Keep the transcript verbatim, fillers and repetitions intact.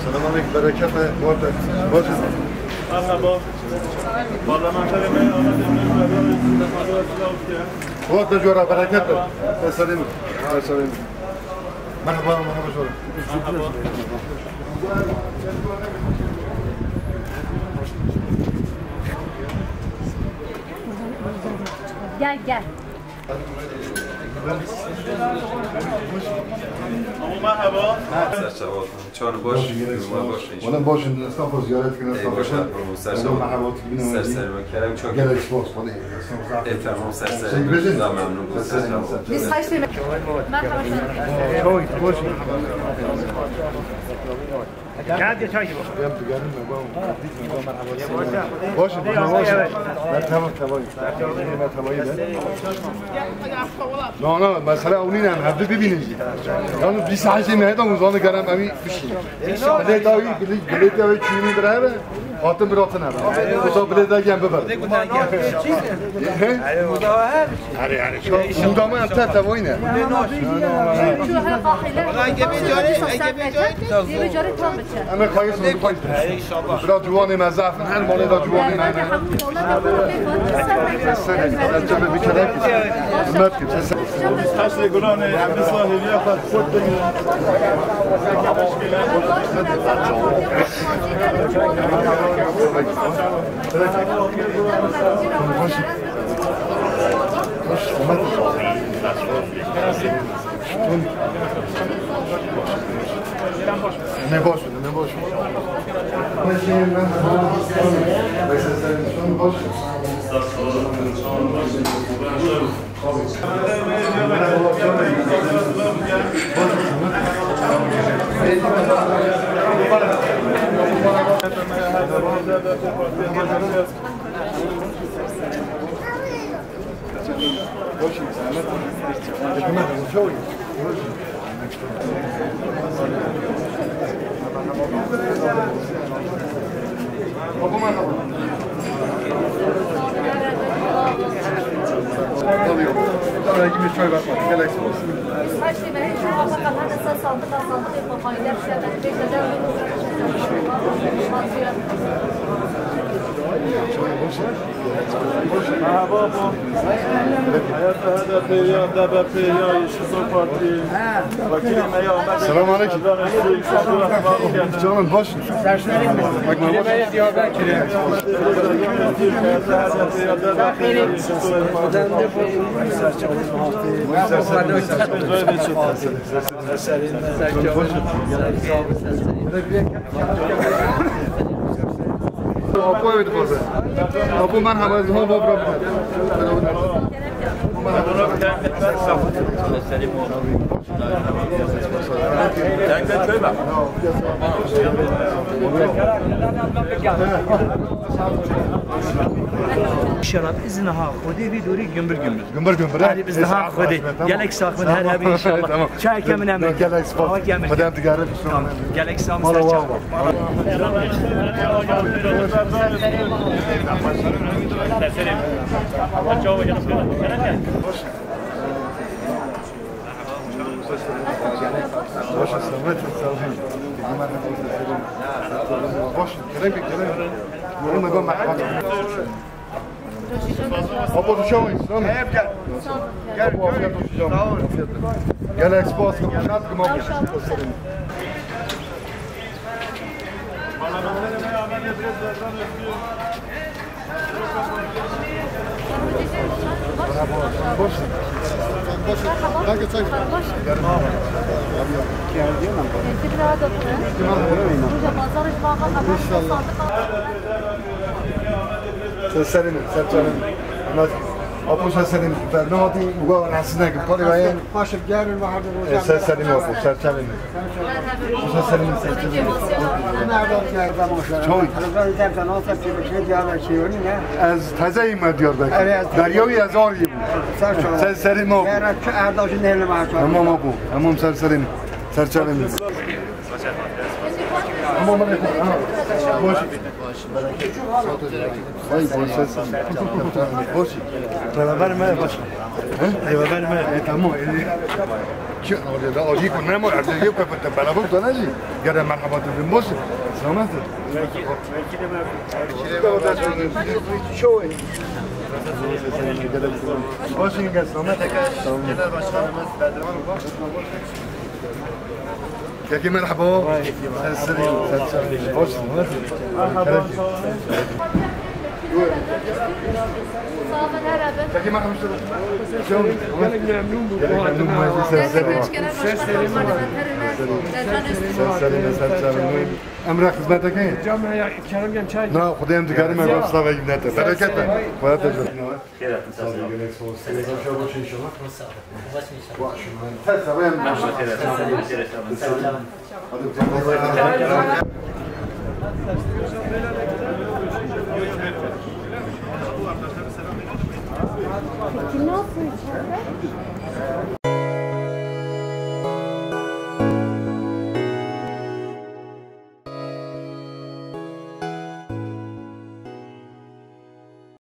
Selamünaleyküm, bereket be, kuwat be. Hoş geldin. Merhaba. Parlamenter Emre Ahmet Emre Merhaba. Kuwat be, jora, bereket be. Selam. Selam. Merhaba, merhaba, jora. Merhaba. Gel, gel. Merhaba. Ser çawa. Çawan baş, baş. Wala baş in, esnafa ziyaret kirin, esnafa. Eyvallah, ser çawa. Merhaba, ser çawa. Kerem çok. Gelek spas, wala. Efendim, ser çawa. Memnun. Ser çawa. Biz kaç demek? Merhaba. Çok hoş. Gel, gel, çay gibi. Baş, baş. Ben tamam, tamam. Ben tamam, tamam. No, no, mesela onu ne? Hadi bir bininci. Yalnız bir saat şey mi? Hadi uzanı garam, abi, bir şey. Bilê dawî, bilê, bilê dawî çûyînî birayê be, hatin biratine be. Kuta bilê da gem biber. He? Are, are, çok. Mudama em te tevoyne. Şu her kahile. Eme kayıs mı? Biraz ciwanê me zaf in, her malê de ciwanê me hene. Sen, sen, sen, sen, bir kere hizmet kim? Sen, sen. Taşlı Kur'an'ı, Emre Sahil, ya, bak, çok da güzel. Ne boş, ne boş. Merhaba, bu. Hayata H D P ya, D B P ya, Yeşil Sol Parti. Vekîlê me ya Ahmet. Selam aleyküm. Canım, baş. Bak, baş. Apo ew dixwaze. Apo merhaba, ez ha bab rabim. İnşallah, bi izni ha, Xwedê vî dorî gümbür gümbür. Gümbür gümbür, ha? Hadi biz daha Xwedê. Gelek saxin her hebî inşallah. Tamam. Çay kemin emin. Gelek spas. Hava kemin. Xwedê em digerin. Tamam. Gelek sağ olun. Mala var. Hoş, selamet, sağ olun. Hoş, gerek, gerek. Yorum da merhaba. Apo, tu çawa yî? Selamet. Gel, gel. Apo, afiyet olsun canım. Sağ ol. Afiyet olsun. Gel, ekspo askı. Şat kim abi? Boş. Kanka çay. İnşallah. Sen serin, sen serin. Apo, sen serin. Ben ne yapayım? Bu kadar rahatsız ne? Kar ya. Başı gelin, baharda. Sen serin, Apo, sen serin. Sen serin, sen serin. Nereden geldi maşallah? Çok. Nereden geldi? Nasıl bir şey, Diyarbakır, ne? Ez tezeyim Diyarbakır. Evet. Deryawi ez ariyim. Sen serin, Apo. Yaratçı Erdaş'ın eline maşallah. Tamam, Apo. Tamam, sen serin. Sen serin. Ama bana ha, boş. Vay, boş ses. Boş. Beraber mi? Boş. He? Beraber mi? E, tamam. E, ki, orada da acı konu ama evde yok, kapı da beraber tutan acı. Gene merhaba dedim, boş. Selamet. Hoş geldin, selamet. Genel Başkanımız Bedran. Kekî merhaba. Esrî. Hoş geldin. Merhaba. Kekî merhaba. Gelek memnûn bûm. Gelek memnûn bûm. Ser serî. Ser serî. Ser serî. Emre, xizmeteke ye? Cam ya, kerem gel çay. Na, Xwedê em dikarî me, sağ ol, nete. Bereket be. Xwedê te. Xêr hatin, sağ ol. Sağ ol, gelek sağ ol. Sağ ol, inşallah. Baş olun. Her sabah em. Baş olun, xêr hatin. Xêr hatin. Hadi. Peki nasıl içeride?